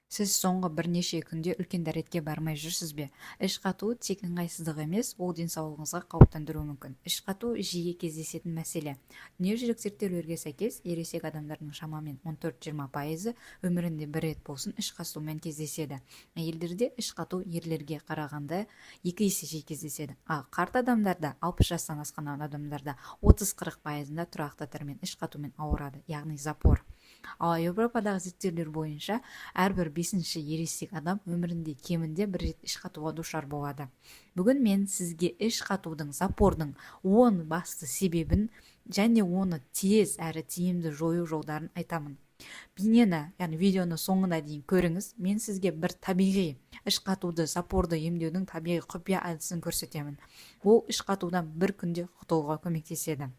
Сіз соңғы бірнеше күнде үлкен дәретке бармай жүрсіз бе? Іш қату тек ыңғайсыздық емес, ол денсаулығыңызға қауіп төндіруі мүмкін. Іш қату жиі кездесетін мәселе. Дүниежүзілік зерттеулерге сәйкес, ересек адамдардың шамамен 14-20% өмірінде бір рет болсын іш қатумен кездеседі. Әйелдерде іш қату ерлерге қарағанда 2 есе жиі кездеседі. Ал қарт адамдарда, 60 жастан асқан адамдарда 30-40%-ында тұрақты түрмен іш қатумен ауырады, яғни запор. Ал Еуропадағы зерттеулер бойынша, әрбір бесінші ересек адам өмірінде кемінде бір рет іш қатуға душар болады. Бүгін мен сізге іш қатудың, запордың 10 басты себебін және оны тез әрі тиімді жою жолдарын айтамын. Бейнені, яғни видеоны соңына дейін көріңіз. Мен сізге бір табиғи іш қатуды, запорды емдеудің табиғи құпия әдісін көрсетемін. Ол іш қатудан бір күнде құтылуға көмектеседі.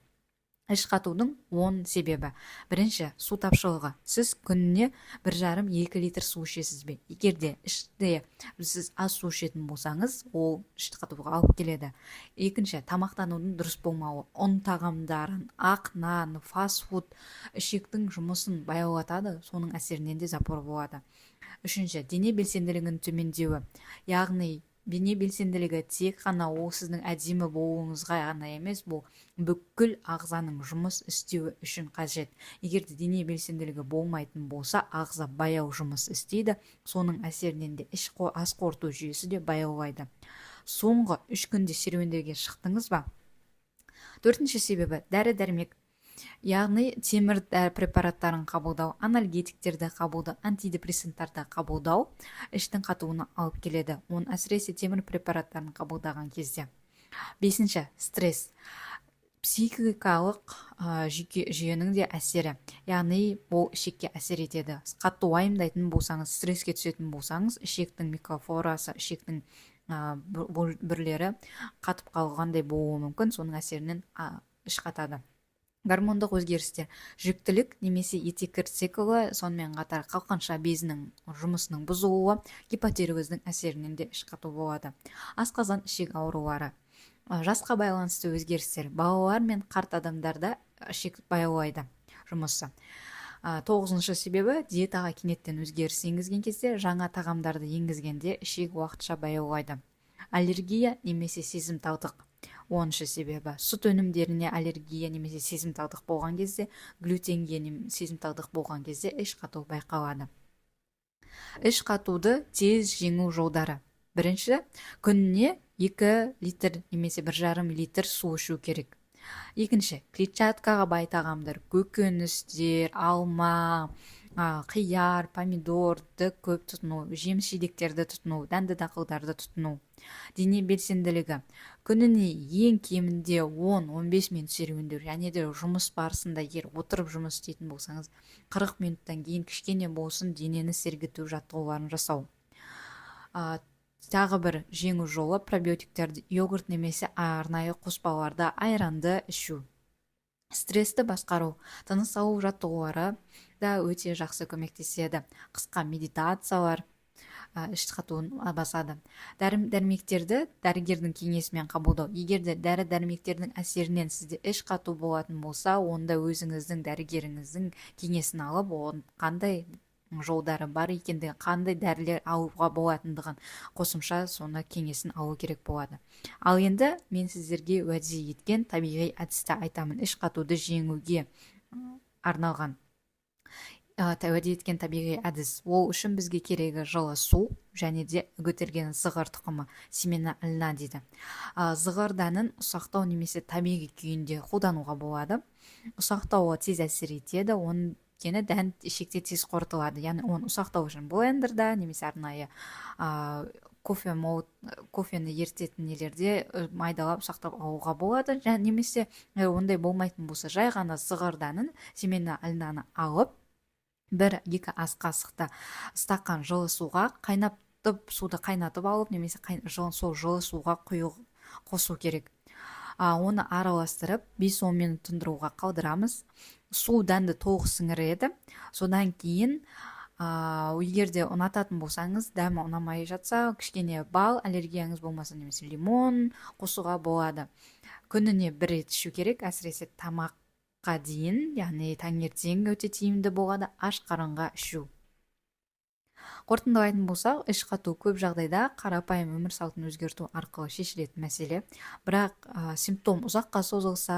Іш қатудың 10 себебі. Бірінші, су тапшылығы. Сіз күніне 1,5-2 литр су ішесіз бе? Егер де іште сіз аз су ішетін болсаңыз, ол іш қатуға алып келеді. Екінші, тамақтанудың дұрыс болмауы. Ұн тағамдарын, ақ нан, фастфуд ішектің жұмысын баяулатады, соның әсерінен де запор болады. Үшінші, дене белсенділігінің төмендеуі. Яғни дене белсенділігі тек қана ол сіздің әдемі болуыңызға ғана емес, бұл бүкіл ағзаның жұмыс істеуі үшін қажет. Егер де дене белсенділігі болмайтын болса, ағза баяу жұмыс істейді, соның әсерінен де іш ас қорыту жүйесі де баяулайды. Соңғы 3 күнде серуендеуге шықтыңыз ба? Төртінші себебі, дәрі дәрмек, яғни темір препараттарын қабылдау, анальгетиктерді қабылдау, антидепрессанттарды қабылдау іштің қатуына алып келеді, оны әсіресе темір препараттарын қабылдаған кезде. Бесінші, стресс, психикалық жүйенің де әсері, яғни ол ішекке әсер етеді. Қатты уайымдайтын болсаңыз, стресске түсетін болсаңыз, ішектің микрофлорасы, ішектің бүрлері қатып қалғандай болуы мүмкін, соның әсерінен іш қатады. Гормондық өзгерістер, жүктілік немесе етеккір циклі, сонымен қатар қалқанша безінің жұмысының бұзылуы, гипотиреоздің әсерінен де іш қату болады. Асқазан, ішек аурулары, жасқа байланысты өзгерістер, балалар мен қарт адамдарда ішек баяулайды жұмысы. Тоғызыншы себебі, диетаға кенеттен өзгеріс енгізген кезде, жаңа тағамдарды енгізгенде ішек уақытша баяулайды. Аллергия немесе сезімталдық. 10-шы себебі, сүт өнімдеріне аллергия немесе сезімталдық болған кезде, глютенге сезімталдық болған кезде іш қату байқалады. Іш қатуды тез жеңу жолдары. Бірінші, күніне 2 литр немесе 1,5 литр су ішу керек. Екінші, клетчаткаға бай тағамдар, көкөністер, алма, қияр, помидорды көп тұтыну, жеміс жидектерді тұтыну, дәнді дақылдарды тұтыну. Дене белсенділігі, күніне ең кемінде 10-15 минут серуендеу және де жұмыс барысында, егер отырып жұмыс істейтін болсаңыз, 40 минуттан кейін кішкене болсын денені сергіту жаттығуларын жасау. Тағы бір жеңу жолы, пробиотиктерді, йогурт немесе арнайы қоспаларда айранды ішу. Стрессті басқару, тыныс алу жаттығулары да өте жақсы көмектеседі. Қысқа медитациялар іш қатуын басады. Дәрі дәрмектерді дәрігердің кеңесімен қабылдау. Егер де дәрі дәрмектердің әсерінен сізде іш қату болатын болса, онда өзіңіздің дәрігеріңіздің кеңесін алып, оған қандай жолдары бар екендігін, қандай дәрілер алуға болатындығын қосымша соны кеңесін алу керек болады. Ал енді мен сіздерге уәде еткен табиғи әдісті айтамын, іш қатуды жеңуге арналған уәде еткен табиғи әдіс. Ол үшін бізге керегі жылы су және де үгітілген зығыр тұқымы, семена льна дейді. Зығыр дәнін ұсақтау немесе табиғи күйінде қолдануға болады. Ұсақтауы тез әсер етеді, оның өйткені дән ішекте тез қорытылады. Яғни оны ұсақтау үшін блендерда немесе арнайы кофе кофені ерітетін нелерде майдалап, ұсақтап алуға болады. Немесе ондай болмайтын болса, жай ғана зығыр дәнін, семена льнаны алып, 1-2 ас қасықты стақан жылы суға қайнатып, суды қайнатып алып немесе сол жылы суға құю, қосу керек. Оны араластырып, 5-10 минут тұндыруға қалдырамыз. Су дәнді толық сіңіреді. Содан кейін егер де ұнататын болсаңыз, дәмі ұнамай жатса, кішкене бал, аллергияңыз болмаса, немесе лимон қосуға болады. Күніне бір рет ішу керек, әсіресе тамаққа дейін, яғни таңертең өте тиімді болады аш қарынға ішу. Қорытындылайтын болсақ, іш қату көп жағдайда қарапайым өмір салтын өзгерту арқылы шешілетін мәселе. Бірақ симптом ұзаққа созылса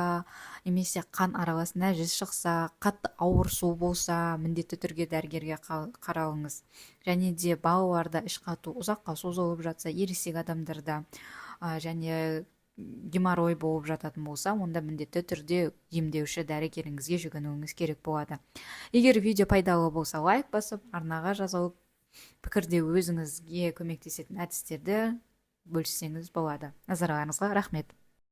немесе қан аралас нәжіс шықса, қатты ауырсу болса, міндетті түрде дәрігерге қаралыңыз. Және де балаларда іш қату ұзаққа созылып жатса, ересек адамдарда және геморрой болып жататын болса, онда міндетті түрде емдеуші дәрігеріңізге жүгінуіңіз керек болады. Егер видео пайдалы болса, лайк басып, арнаға жазылып, пікірде өзіңізге көмектесетін әдістерді бөліссеңіз болады. Назарларыңызға рахмет.